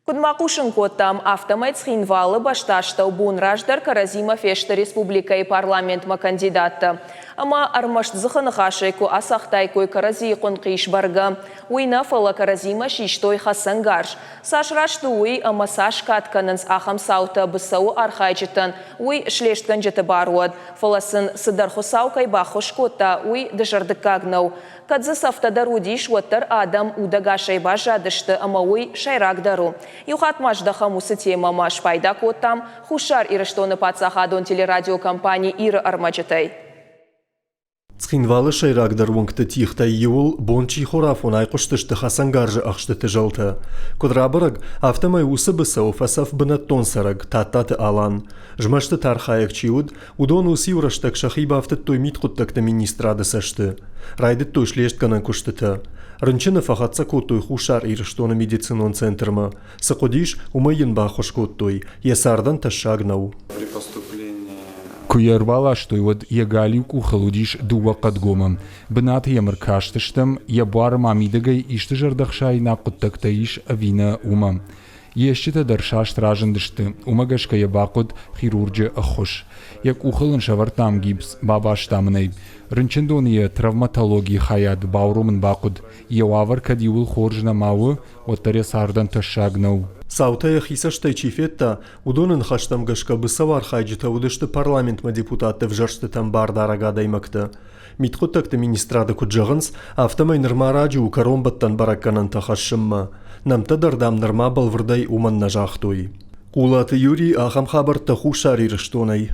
Куыд ма хъусын кодтам, афтӕмӕй Цхинвалы бӕстастӕу бон раздӕр кӕрӕдзимӕ фесты республикӕйы парламентмӕ кандидаттӕ. Ӕмӕ ӕрмӕст дзыхы ныхасӕй куы ацагътаиккой кӕрӕдзийы хъуынхъис бӕргӕ, уый нӕ, фӕлӕ кӕрӕдзимӕ систой хӕцӕнгарз. Цас раст у уый ӕмӕ цас кад кӕнынц ахӕм цаутӕ быцӕуы архайджытӕн, уый слестгӕнджыты бар уӕд, фӕлӕ сын цыдӕр Хуыцау кӕй баххуыс кодта, уый дызӕрдыггаг нӕу. Кӕд дзы цӕфтӕ дӕр уыдис, уӕддӕр адӕм удӕгасӕй баззадысты ӕмӕ уый сӕйрагдӕр у. Иу хатт ма здӕхӕм уыцы темӕмӕ, спайда кодтам Хуссар Ирыстоны паддзахадон телерадиокомпани Ир-ы ӕрмӕджытӕй. Цхинвалы сӕйрагдӕр уынгты тигътӕй иуыл бон чихорафон айхъуыстысты хӕцӕнгарзы ӕхстыты зӕлтӕ. Куыд рабӕрӕг, афтӕмӕй уыцы быцӕуы фӕцӕф бынӕттон цӕрӕг Тадтаты Алан. Змӕстыты архайӕг чи уыд, Уыдон уыциу рӕстӕг сӕхи бафтыдтой мидхъуыддӕгты министрады цӕсты. Райдыдтой слестгӕнӕн куыстытӕ. Рынчыны фӕхӕццӕ кодтой Хуссар Ирыстоны медицинон центрмӕ. Цы хъуыдис, уымӕй йын баххуыс кодтой. Йӕ цардӕн тӕссаг нӕу. Куы йӕ ӕрбаластой, уӕд йӕ галиу къухыл уыдис дыууӕ хъӕдгомы. Бынаты йӕм ӕркастыстӕм, йӕ буары ма мидӕгӕй исты зӕрдӕхсаинаг хъуыддӕгтӕ ис ӕви нӕ, уымӕ. Йе стджытӕ дӕр саст разындысты, уымӕ гӕсгӕ йӕ бахъуыд хирурджы ӕххуыс. Йӕ къухыл ын сӕвӕрдтам гипс, бабастам ын ӕй. Рынчындоны йӕ травматологийы хайад бауромын бахъуыд. Йӕ уавӕр кӕд иуыл хорз нӕма у, уӕддӕр йӕ цардӕн тӕссаг нӕу. Цаутӕ йӕхи цӕстӕй чи федта, уыдоны ныхӕстӕм гӕсгӕ быцӕуархайджытӕ уыдысты парламентмӕ депутатты ӕвзӕрстытӕм бардарӕг адӕймӕгтӕ. Мидхъуыддӕгты министрады куыд зӕгъынц, афтӕмӕй нырма раджы у кӕронбӕттӕн бӕрӕггӕнӕнтӕ хӕссынмӕ. Нӕмттӕ дӕр, дам, нырма бӕлвырдӕй уымӕн нӕ загътой. Хъулаты Юрий ахӕм хабӕрттӕ Хуссар Ирыстонӕй.